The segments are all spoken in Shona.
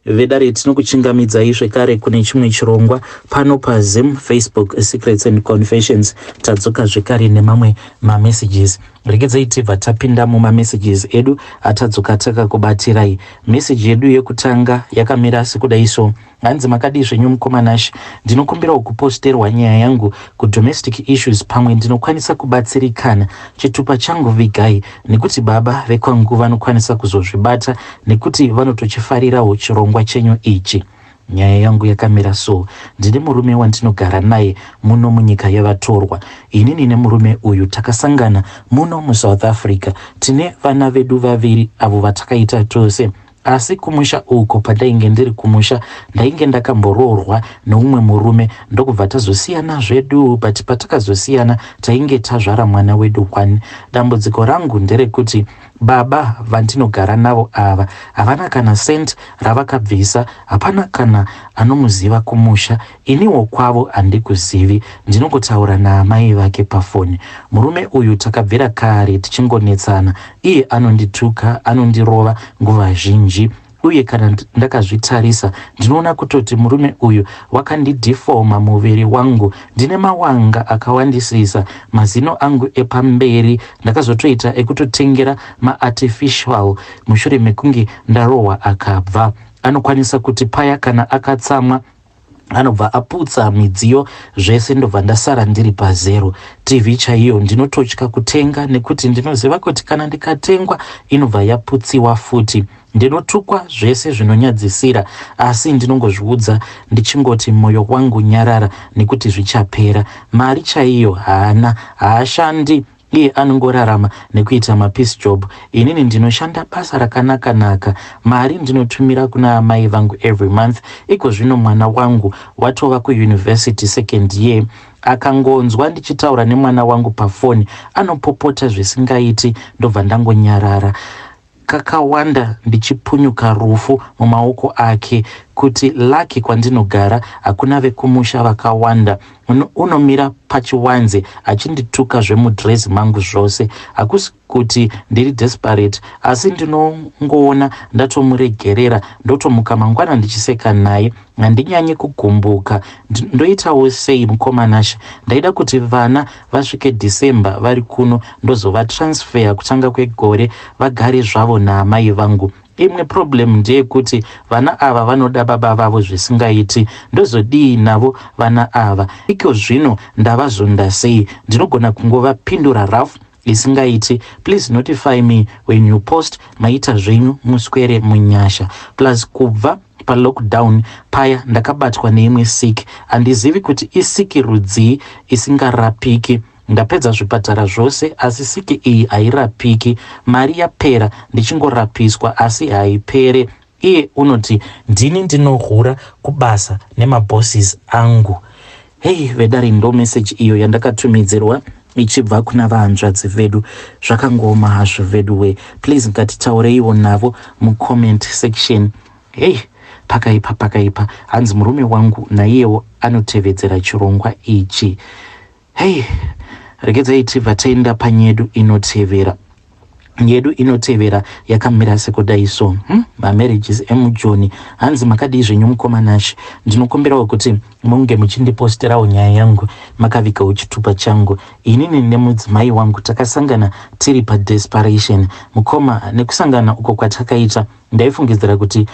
Vedare, tinokuchingamidzai zvekare kune chimwe chirongwa pano paZim Facebook Secrets and Confessions. Tadzoka zvekare nemamwe mamessages. Regedzai tibva tapinda mumamessages edu atadzoka takakubatirai. Meseji yedu yekutanga yakamira sekudai so. Hanzi, "Makadii zvenyu mukoma Nash? Ndinokumbirawo kuposterwa nyaya yangu kudomestic issues, pamwe ndinokwanisa kubatsirikana. Chitupa changu vigai nekuti baba vekwangu vanokwanisa kuzozvibata nekuti vanotochifarirawo chirongwa chenyu ichi. Nyaya yangu yakamira so: ndine murume wandinogara naye muno munyika yevatorwa. Inini nemurume uyu takasangana muno muSouth Africa. Tine vana vedu vaviri avo vatakaita tose, asi kumusha uko pandainge ndiri kumusha ndainge ndakamboroorwa neumwe murume, ndokubva tazosiyana zvedu. But patakazosiyana tainge tazvara mwana wedu one. Dambudziko rangu nderekuti baba vandinogara navo ava havana kana cent ravakabvisa. Hapana kana anomuziva kumusha, iniwo kwavo handikuzivi, ndinongotaura naamai vake pafoni. Murume uyu takabvira kare tichingonetsana. Iye anondituka, anondirova nguva zhinji, uye kana ndakazvitarisa ndinoona kutoti murume uyu wakandidhifoma muviri wangu. Ndine mawanga akawandisisa. Mazino angu epamberi ndakazotoita ekutotengera maartificial mushure mekunge ndarohwa akabva. Anokwanisa kuti paya kana akatsamwa anobva aputsa midziyo zvese, ndobva ndasara ndiri pazero. TV chaiyo ndinototya kutenga nekuti ndinoziva kuti kana ndikatengwa inobva yaputsiwa futi. Ndinotukwa zvese zvinonyadzisira, asi ndinongozviudza ndichingoti, 'Mwoyo wangu, nyarara nekuti zvichapera.' Mari chaiyo haana, haashandi. Iye anongorarama nekuita mapiece job. Inini ndinoshanda basa rakanaka-naka. Mari ndinotumira kuna amai vangu every month. Iko zvino mwana wangu watova kuuniversity, second year. Akangonzwa ndichitaura nemwana wangu pafoni anopopota zvisingaiti, ndobva ndangonyarara. Kakawanda ndichipunyuka rufu mumaoko ake. Kuti lucky kwandinogara hakuna vekumusha vakawanda. Unomira pachiwanze achindituka zvemudhirezi mangu zvose. Hakusi kuti ndiri desperate, asi ndinongoona ndatomuregerera, ndotomuka mangwana ndichiseka naye. Handinyanyi kugumbuka. Ndoitawo sei, mukoma Nashe? Ndaida kuti vana vasvike December vari kuno, ndozovatransfer kutanga kwegore, vagare zvavo naamai vangu. Imwe problem ndeyekuti vana ava vanoda baba vavo zvisingaiti. Ndozodii navo vana ava? Iko zvino ndavazonda sei? Ndinogona kungovapindura rough isingaiti. Please notify me when you post. Maita zvenyu, muswere munyasha. Plus kubva palockdown paya ndakabatwa neimwe sick. Handizivi kuti isick rudzii isingarapiki. Ndapedza zvipatara zvose, asi sick iyi hairapiki. Mari yapera ndichingorapiswa, asi haipere. Iye unoti ndini ndinohura kubasa nemabosses angu." Hei vedare, ndo meseji iyo yandakatumidzirwa ichibva kuna vahanzvadzi vedu. Zvakangooma hazvo vedu we. Please ngatitaureiwo navo mucomment section. Hei, pakaipa, pakaipa. Hanzi, "Murume wangu naiyewo anotevedzera chirongwa ichi." Hei, regedzai tibva taenda panyedu inotevera. Yedu inotevera yakamira sekudai so. Mamarriages emujoni. Hanzi, "Makadii zvenyu mukoma Nashe? Ndinokumbirawo kuti munge muchindiposterawo nyaya yangu makavigawo chitupa changu. Inini nemudzimai wangu takasangana tiri padesperation, mukoma. Nekusangana uko kwatakaita, ndaifungidzira kuti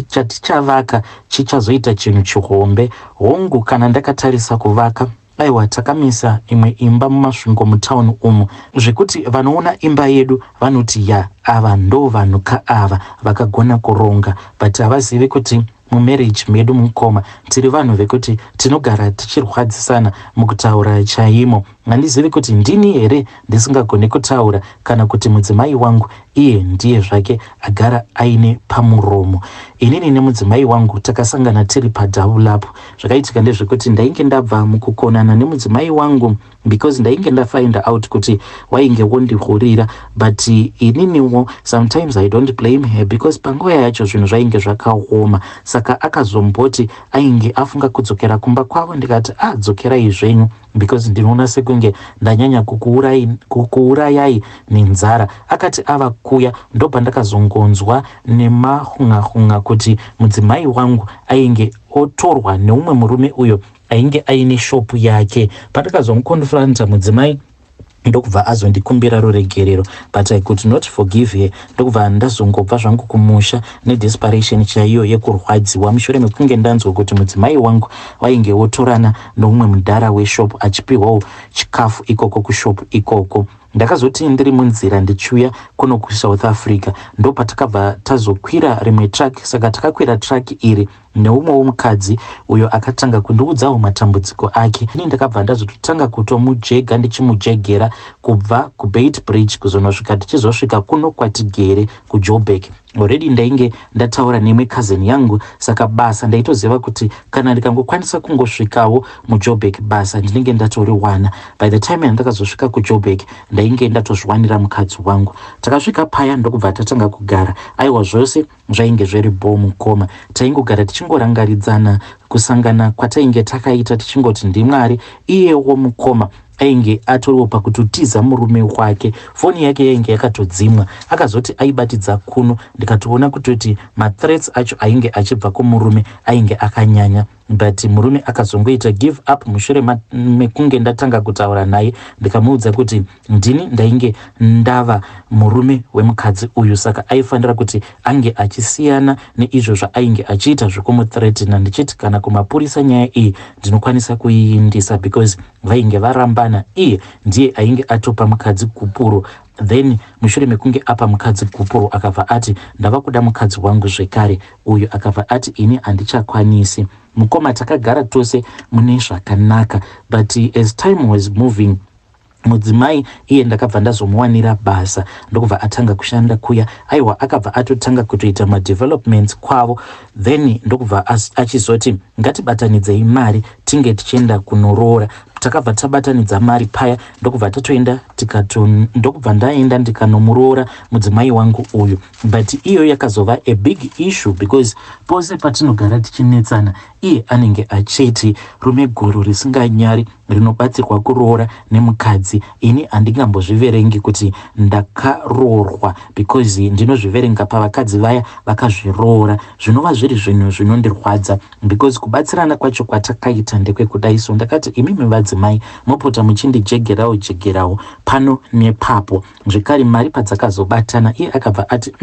chatichavaka chichazoita chinhu chihombe. Hongu, kana ndakatarisa kuvaka, aiwa, takamisa imwe imba muMasvingo mutauni umu, zvekuti vanoona imba yedu vanoti, 'Ya, ava ndo vanhu ka ava vakagona kuronga.' But havazivi kuti mumarriage medu, mukoma, tiri vanhu vekuti tinogara tichirwadzisana mukutaura chaimo. Handizivi kuti ndini here ndisingagoni kutaura kana kuti mudzimai wangu iye ndiye zvake agara aine pamuromo. Inini nemudzimai wangu takasangana tiri padouble. Zvakaitika ndezvekuti ndainge ndabva mukukonana nemudzimai wangu because ndainge ndafind out kuti wainge wondihurira. But ininiwo sometimes I don't blame her because panguva yacho zvinhu zvainge zvakaoma. Saka akazomboti ainge afunga kudzokera kumba kwavo, ndikati, 'Ah, dzokerai zvenyu because ndinoona sekunge kunge ndanyanya kukuurayai nenzara. Akati ava kuya ndopandakazongonzwa nemahunga-hunga kuti mudzimai wangu ainge otorwa neumwe murume uyo ainge aine shopu yake. Pandakazomukonfronta mudzimai ndokubva azondikumbira ruregerero, but I could not forgive her, ndokubva ndazongobva zvangu kumusha nedesperation chaiyo yekurwadziwa mushure mekunge ndanzwa kuti mudzimai wangu vainge wotorana noumwe mudhara weshop achipihwawo chikafu ikoko kushop ikoko. Ndakazoti ndiri munzira ndichiuya kuno kuSouth Africa ndopatakabva tazokwira rimwe truck. Saka takakwira truck iri neumwewo mukadzi uyo akatanga kundiudzawo matambudziko ake. Ini ndakabva ndazototanga kutomujega ndichimujegera kubva kuBeitbridge kuzonosvika tichizosvika kuno kwatigere kuJoburg. Already ndainge ndataura neimwe cousin yangu, saka basa ndaitoziva kuti kana ndikangokwanisa kungosvikawo muJoburg basa ndinenge ndatoriwana. By the time yandakazosvika kuJoburg ndainge ndatozviwanira mukadzi wangu. Takasvika paya ndokubva tatanga kugara. Aiwa, zvose zvainge zviri bho mukoma. Taingogara tichingorangaridzana kusangana kwatainge takaita tichingoti ndiMwari. Iyewo mukoma ainge atoriwo pakutotiza murume wake, foni yake yainge yakatodzimwa. Akazoti aibatidza kuno ndikatoona kutoti mathreats acho ainge achibva kumurume ainge akanyanya, but murume akazongoita give up mushure mekunge ndatanga kutaura naye ndikamuudza kuti ndini ndainge ndava murume wemukadzi uyu, saka aifanira kuti ange achisiyana neizvo zvaainge achiita zvekumuthreatena, ndichiti kana kumapurisa nyaya iyi ndinokwanisa kuiindisa because vainge varambana. Iye ndiye ainge atopa mukadzi gupuro. Then mushure mekunge apa mukadzi gupuro akabva ati ndava kuda mukadzi wangu zvekare. Uyu akabva ati ini handichakwanisi. Mukoma, takagara tose mune zvakanaka, but as time was moving mudzimai iye ndakabva ndazomuwanira basa ndokubva atanga kushanda kuya. Aiwa, akabva atotanga kutoita madevelopments kwavo. Then ndokubva achizoti ngatibatanidzei mari tinge tichienda kunoroora. Takabva tabatanidza mari paya ndokubva tatoenda, ndokubva ndaenda ndikanomuroora mudzimai wangu uyu. But iyo yakazova a big issue because pose patinogara tichinetsana iye anenge achiti rume guru risinganyari rinobatsirwa kuroora nemukadzi. Ini handingambozviverengi kuti ndakaroorwa because ndinozviverenga pavakadzi vaya vakazviroora, zvinova zviri zvinhu zvinondirwadza because kubatsirana kwacho kwatakaita ndekwekudai. So ndakati imimi vadzimai mopota muchindijegerawo jegerawo pano nepapo. Zvekare mari padzakazobatana iye akabva ati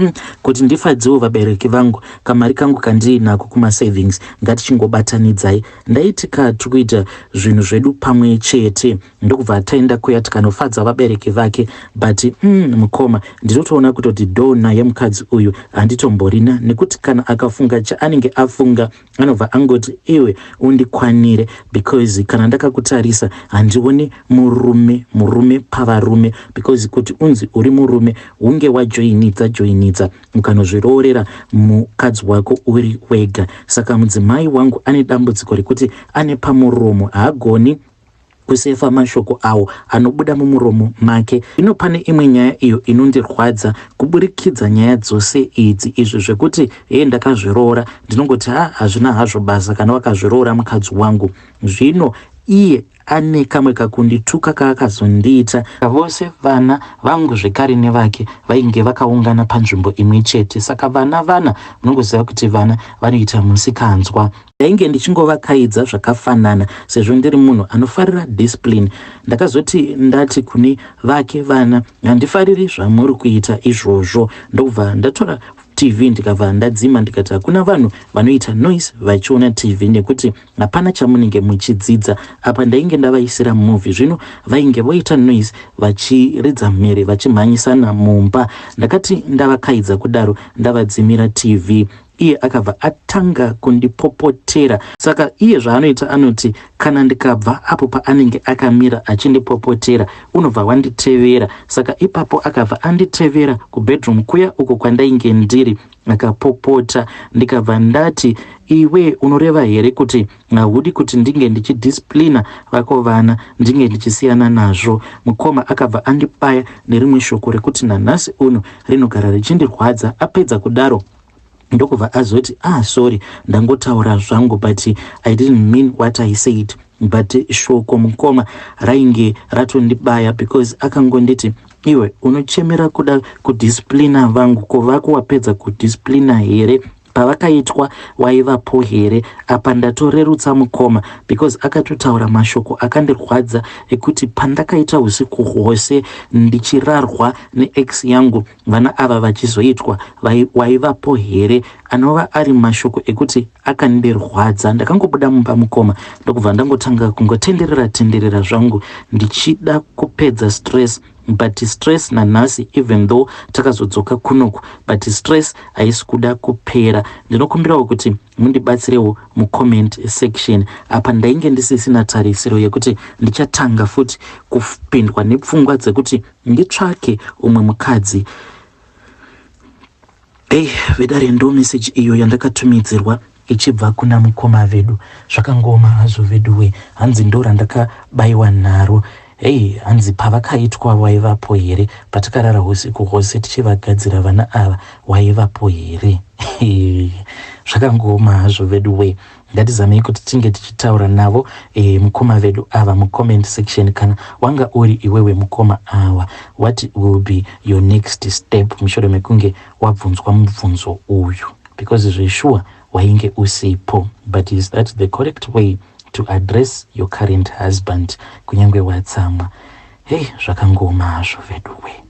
kuti ndifadzewo vabereki vangu, kamari kangu kandiinako kumasavings ngatichingobatanidzai. Ndaiti ka tiri kuita zvinhu zvedu pamwe chete, ndokubva taenda kuya tikanofadza vabereki vake. But mukoma, ndinotoona kutoti dhona yemukadzi uyu handitomborina nekuti kana akafunga chaanenge afunga anobva angoti iwe undikwanire because kana ndakakutarisa handioni murume, murume pavarume, because kuti unzi uri murume hunge wajoinidza joinidza ukanozviroorera mukadzi wako uri wega. Saka mudzimai wangu ane dambudziko rekuti ane pamuromo, haagoni kusefa mashoko awo anobuda mumuromo make. Ino pane imwe nyaya iyo inondirwadza kuburikidza nyaya dzose idzi, izvo zvekuti hee ndakazviroora, ndinongoti ha, hazvina hazvo basa kana wakazviroora mukadzi wangu. Zvino iye ane kamwe kakundituka kaakazondiita. Vose vana vangu zvekare nevake vainge vakaungana panzvimbo imwe chete, saka vana munongoziva kuti vana vanoita musikanzwa. Ndainge ndichingovakaidza zvakafanana sezvo ndiri munhu anofarira discipline. Ndakazoti ndati kune vake vana handifariri zvamuri kuita izvozvo, ndokubva ndatora TV ndikabva ndadzima, ndikati hakuna vanhu vanoita noise vachiona TV nekuti hapana chamunenge muchidzidza apa. Ndainge ndavaisira movie, zvino vainge voita noise vachiridza mhere vachimhanyisana mumba. Ndakati ndavakaidza kudaro ndavadzimira TV, iye akabva atanga kundipopotera. Saka iye zvaanoita anoti kana ndikabva apo paanenge akamira achindipopotera unobva wanditevera. Saka ipapo akabva anditevera kubedroom kuya uko kwandainge ndiri, akapopota. Ndikabva ndati iwe unoreva here kuti haudi kuti ndinge ndichidisciplina vako vana, ndinge ndichisiyana nazvo? Mukoma, akabva andibaya nerimwe shoko rekuti nanhasi uno rinogara richindirwadza. Apedza kudaro ndokubva azoti, "Ah, sorry, ndangotaura zvangu, but I didn't mean what I said." But shoko mukoma rainge ratondibaya because akangonditi, "Iwe unochemera kuda kudisciplina vangu, ko vako wapedza kudisciplina here? Pavakaitwa waivapo here?" Apa ndatorerutsa mukoma because akatotaura mashoko akandirwadza ekuti pandakaita usiku hwose ndichirarwa neex yangu, vana ava vachizoitwa, waivapo here? Anova ari mashoko ekuti akandirwadza. Ndakangobuda mumba mukoma, ndokubva ndangotanga kungotenderera tenderera zvangu ndichida kupedza stress, but stress nanhasi, even though takazodzoka kunoku, but stress haisi kuda kupera. Ndinokumbirawo kuti mundibatsirewo mucomment section. Apa ndainge ndisisina tarisiro yekuti ndichatanga futi kupindwa nepfungwa dzekuti nditsvake umwe mukadzi. Ei vedare, ndo meseji iyo yandakatumidzirwa ichibva kuna mukoma vedu. Zvakangoma hazvo veduwe. Hanzi ndo randakabayiwa naro. Hei, hanzi pavakaitwa waivapo here? Patakarara usiku hwose tichivagadzira vana ava, waivapo here? Zvakangoma hazvo veduwe. Ngatizamei kuti tinge tichitaura navo mukoma vedu ava mucomment section. Kana wanga uri iwewe mukoma ava, what will be your next step mushure mekunge wabvunzwa mubvunzo uyu? Because zveshuwa wainge usipo, but is that the correct way to address your current husband kunyange watsamwa? Hei, zvakangoma hazvo veduwe.